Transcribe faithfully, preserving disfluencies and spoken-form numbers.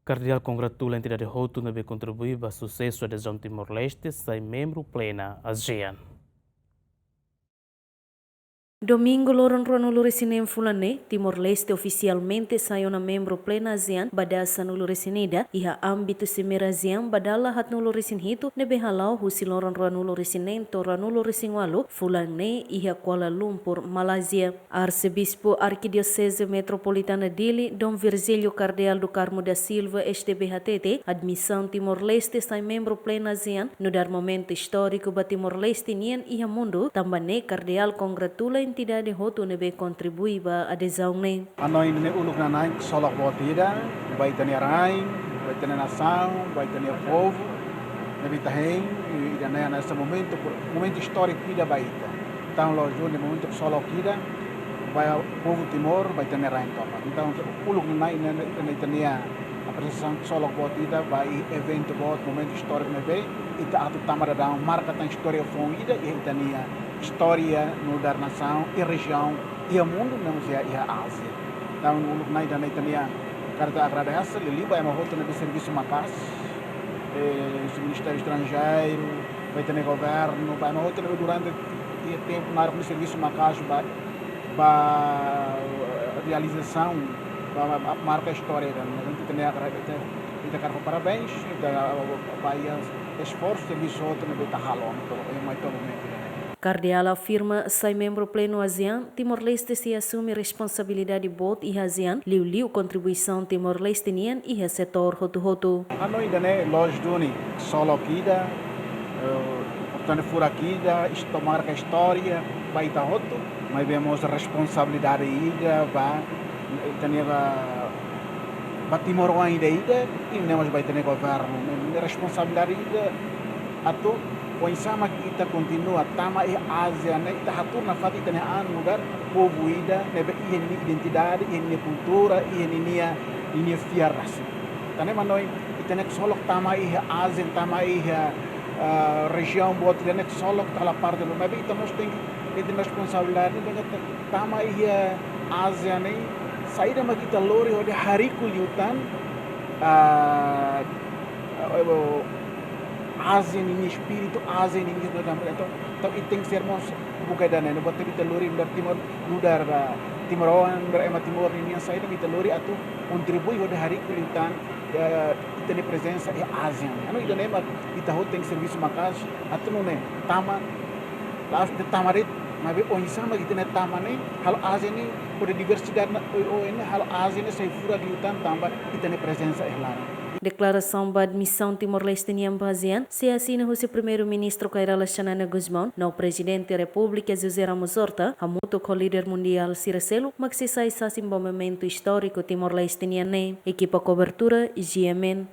Kardeál kongratula entidade hotu ne'ebé kontribui ba susesu adezaun Timor-Leste sai membru plena ASEAN. Domingu loron ruanulu-resin-neen fulan ne'e, Timor-Leste ofisialmente sai ona membru plena ASEAN ba dasa nulu-resin-ida, iha ámbitu Simeira ASEAN ba dala haatnulu-resin-hitu ne'ebé hala'o husi loron ruanulu-resin-neen to'o ruanulu-resin-ualu fulan ne'e iha Kuala Lumpur, Malázia. Arsebispu Arkidioseze Metropolitana Dili, Dom Virgílio Kardeál do Carmo da Silva, S D B, hateten, admisaun Timor-Leste sai membru plena ASEAN nu'udar momentu istóriku ba Timor-Leste nian iha mundu, tanba ne'e kardeál kongratula entidade hotu ne'ebé kontribui ba adezaun ne'e. Hanoin ne'e uluk nanain ksolok boot ida ba ita-nia rain, ba ita-nia nasaun, ba ita-nia povu ne'ebé ita hein, i ida-ne'e hanesan momentu, momentu istóriku ida ba ita. Entaun, lójiku, ne'e momentu ksolok ida ba povu Timor, ba ita-nia rain tomak. Entaun, uluk nanain ne'e, ne'e, ne'e, ita-nia apresiasaun ksolok boot ida ba iha eventu boot, momentu istóriku ne'ebé ita atu tama daudaun, marka tan istória foun ida iha ita-nia istória nu'udar nasaun i rejiaun iha mundu, ne'e mós iha, iha Ázia. Entaun, uluk nanain ita-nia karta agradese, liuliu ba ema hotu ne'ebé servisu maka'as, eh, husi Ministériu Estranjeiru, ba ita-nia governu, ba ema hotu ne'ebé durante iha tempu naruk ne'e servisu maka'as ba, ba, eh, realizasaun, ba, ba, ba marka istória ida-ne'e. Entaun, ita-nia agra-, ita, ita hakarak parabéns, ita, ba iha esforsu, servisu hotu ne'ebé ita halo, entaun, iha momentu ida-ne'e. Kardeál afirma, sai membru plenu ASEAN, Timor-Leste sei asume responsabilidade boot iha ASEAN, liuliu kontribuisaun Timor-Leste nian iha setór hotu-hotu. Hanoin ida-ne'e, lójiku duni, ksolok ida, eh, importante, furak ida, isto-, marka istória ba ita hotu, maibé mós responsabilidade ida ba ita-nia, ba, ba timoroan ida-idak, i ne'e mós ba ita-nia governu. Ne'e, ne'e responsabilidade ida atu oinsá mak ita kontinua tama iha ASEAN ne'e, ita hatuur nafatin ita-nia an nu'udar povu ida ne'ebé iha ninia identidade, iha ninia kultura, iha ninia, ninia fiar rasik. Tan ne'e mak hanoin ita-nia ksolok tama iha ASEAN, tama iha, ah, rejiaun boot ida-ne'e, ksolok ita halo parte, maibé ita mós tenke, ita-nia responsabilidade ida mak ita tama iha ASEAN ne'e, saida mak ita lori hodi hariku liután, ah, eh, ASEAN ninia espíritu, ASEAN ninia, entaun, entaun, entaun, ita tenke ser mós buka ida-ne'e, ne'e buat ita lori nu'udar Timor, nu'udar, ah, timoroan, nu'udar ema Timor nian, saida mak ita lori atu kontribui hodi hariku liután, eh, ita-nia prezensa iha ASEAN. Hanoin ida-ne'e mak ita hotu tenke servisu maka'as atu nune'e tama, la'ós de'it tama de'it, maibé oinsá mak ita-nia tama ne'e halo ASEAN ne'e, hodi diversidade ne'e, o, o, ne'e halo ASEAN ne'e sai furak liután tanba ita-nia prezensa iha laran. Deklarasaun ba admisaun Timor-Leste nian ba ASEAN sei asina husi Primeiru-Ministru Kay Rala Xanana Gusmão no Prezidente Repúblika José Ramos Horta, hamutuk ho líder mundiál sira seluk, mak sei sai sasin ba momentu istóriku Timor-Leste nian ne'e. Ekipa kobertura, G M N,